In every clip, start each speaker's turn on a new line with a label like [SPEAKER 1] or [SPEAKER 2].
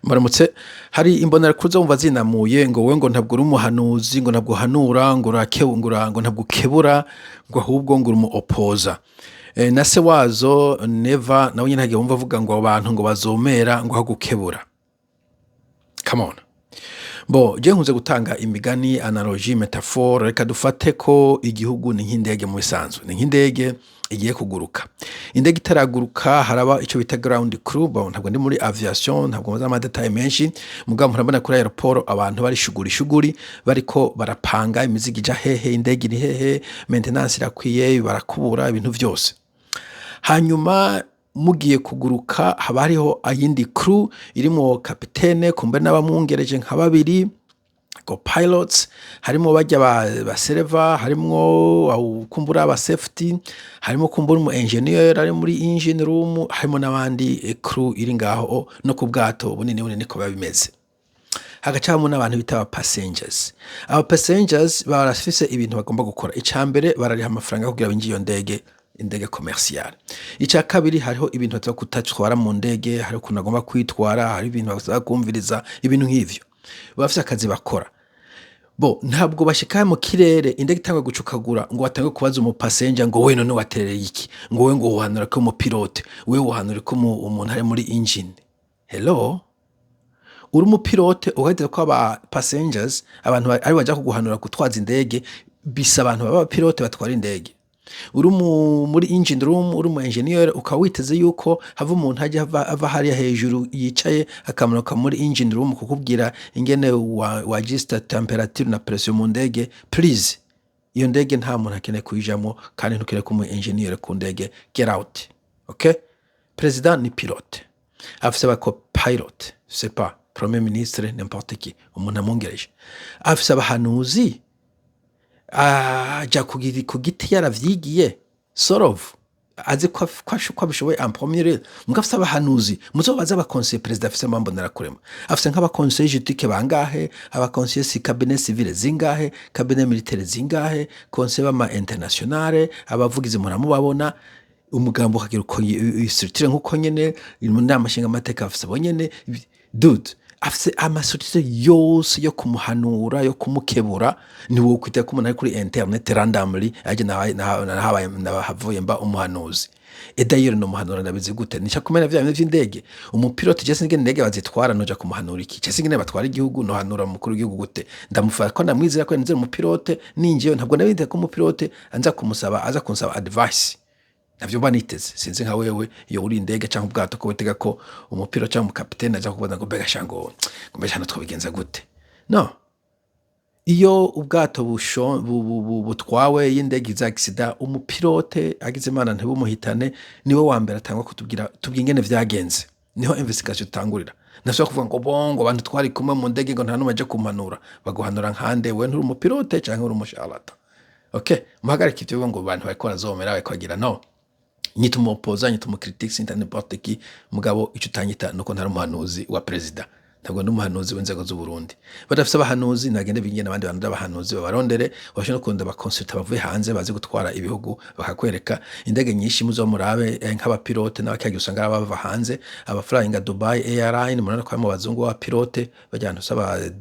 [SPEAKER 1] Muramutse. Hari imbonerakure wumva zinamuye ngo wewe ngo ntabwo uri umuhanuzi, ngo ntabwo uhanura, ngo urakebura, ngo ntabwo ukebura, ngo ahubwo ngo uri umu opposant. Na se wazo Neva nawe nyene hagiye wumva avuga ngo abantu ngo bazomera ngo aho gukebura. Come on. Bo, je nkunze gutanga imigani, analogie, métaphore. Reka dufate ko igihugu ni nk'indege. Mu bisanzwe ni nk'indege igiye kuguruka. Indege itaraguruka haraba ico bita ground crew. Bon, ntabwo ndi muri aviation, ntabwo nzi ama détails menshi, mugabo murabona kuri aéroport abantu bari shuguri shuguri, bariko barapanga imizigo ija hehe, indege iri hehe, maintenance irakwiye, barakubura ibintu vyose. Hanyuma mugiye kuguruka haba hariho ayindi crew irimwo kapitene, kumbe n'abamwungereje nka babiri, co-pilots, harimo barya ba server, harimwo kumbura aba safety, harimo kumbura umu engineer ari muri engine room, harimo n'abandi crew iri ngaho. No ku bwato bunini bunini niko biba bimeze. Hagacamo n'abantu bita aba passengers. Aba passengers barafise ibintu bagomba gukora. Ica mbere, barariha amafaranga kugira binjire iyo ndege, indege commerciale. Ica kabiri, hariho ibintu baza kutatwara mu ndege, hariho ukuntu agomba kwitwara, hari ibintu basaba kumviriza, ibintu nk'ivyo. Bafise akazi bakora. Bo ntabwo bashika mu kirere indege itangwe gucukagura ngo batange kubaza umu passenger ngo: "We none waterereye iki?" Ngo: "We ngo wohanura ko umupilote, we wohanura ko umuntu ari muri engine?" Hello, uri umupilote ugahita ko aba passengers, abantu ari baja kuguhanura gutwaza indege, bisa abantu baba abapilote batwara indege. Uri muri engine room, uri umu engineer, ukaba witeze yuko hava umuntu ajya ava hariya hejuru yicaye akamanuka muri engine room kukubwira ingene wa adjusta temperature na pression mu ndege. Please, iyo ndege nta muntu akeneye kuyijamwo, kandi ntukeneye ko umu engineer ku ndege. Get out, okay? President ni pilote, afise aba copilot, c'est pas premier ministre, n'importe qui, umuntu amwongereje, afise abahanuzi, aja ku giti yaravyigiye, sort of azi ko abishoboye en premier lieu, muga afise abahanuzi. Muzobaze aba conseillers perezida afise. Mambonera afise nk'aba conseillers juridiques bangahe? Aba conseillers si cabinet civil zingahe? Cabinet militaire zingahe? Conseiller b'ama internationale, abavugizi muramubabona. Umugambo ukagira uko structure nk'uko nyene mu nama nshingamateka afise abo nyene. Dude, afise ama structure yose yo kumuhanura, yo kumukebura. Ni wowe kwita ko umuntu ari kuri internet randomly aje nahabaye nahavuye mba umuhanuzi. Et d'ailleurs no muhanura ndabizi gute? Nica kumena vya bintu vy'indege. Umupilote, je sinigene indege bazitwara, noja kumuhanura iki? Je singene batwara igihugu, nohanura umukuru w'igihugu gute? Ndamufata ko ndamwizera ko nizera umupilote, ninjiye ntabwo nabindeye ko umupilote anza kumusaba, aza kunsaba advice. Navyo mba niteze. Sinzi nka wewe iyo uri indege canke ubwato ko witega ko umupilote canke umukapitene aza kubaza ngo: "Mbega sha, ngo mbega hano twobigenza gute?" No iyo ubwato butwawe, iyo indege iza accident, umupilote agize Imana ntibumuhitane, niwe wa mbere atangwa kutubwira, tubwira ingene vyagenze, niho investigation itangurira. Ntashobora kuvuga ngo bon, ngo abantu twari kumwe mu ndege ngo nta n'umwe aje kumpanura. Baguhanura nkande? We nturi umupilote canke uri umusharlatan? Okay, muhagarike ivyo ngo abantu bariko barazomera, bariko bagira. No nyita umu opposant, nyita umu critique, sinta n'importe qui, mugabo ico utanyita nuko ntari umuhanuzi wa perezida. Ntabwo ndi umuhanuzi w'inzego z'u Burundi. Badafise abahanuzi nagende bingene abandi bantu b'abahanuzi babarondere. Bashobora no kurondera aba consultants bavuye hanze bazi gutwara ibihugu, bakakwereka indege nyinshi. Muzo murabe nk'abapilote n'abakyagiye usanga ari abava hanze, aba flying Dubai Airline, murabona ko harimo abazungu b'abapilote bajya ahantu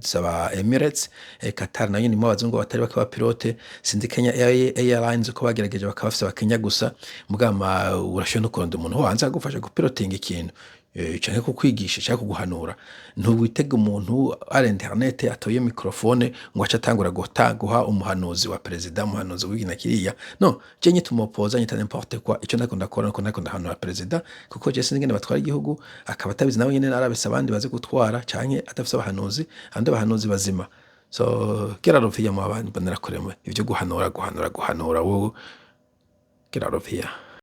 [SPEAKER 1] saba Emirates, Qatar nayo nimwo abazungu batari bake b'abapilote. Sinzi Kenya Airlines ko bagerageje bakaba bafise abakenya gusa, mugama urashobora no kurondera umuntu wo hanze agufasha gupilotinga ikintu canke kukwigisha canke kuguhanura. Ntiwitega umuntu ari internet atoye microphone ngo ace atangura guha umuhanuzi wa perezida, umuhanuzi w'iki na kiriya. No je nyita umu opposant, nyita n'importe quoi, ico ndiko ndakora nuko ndiko ndahanura perezida, kuko je sinzi ingene batwara igihugu, akaba atabizi nawe nyene, arabise abandi bazi gutwara canke adafise abahanuzi, andi abahanuzi bazima. So get out of here mu abandi mbonerakure mwe, ivyo guhanura, guhanura, guhanura, wowe get out of here.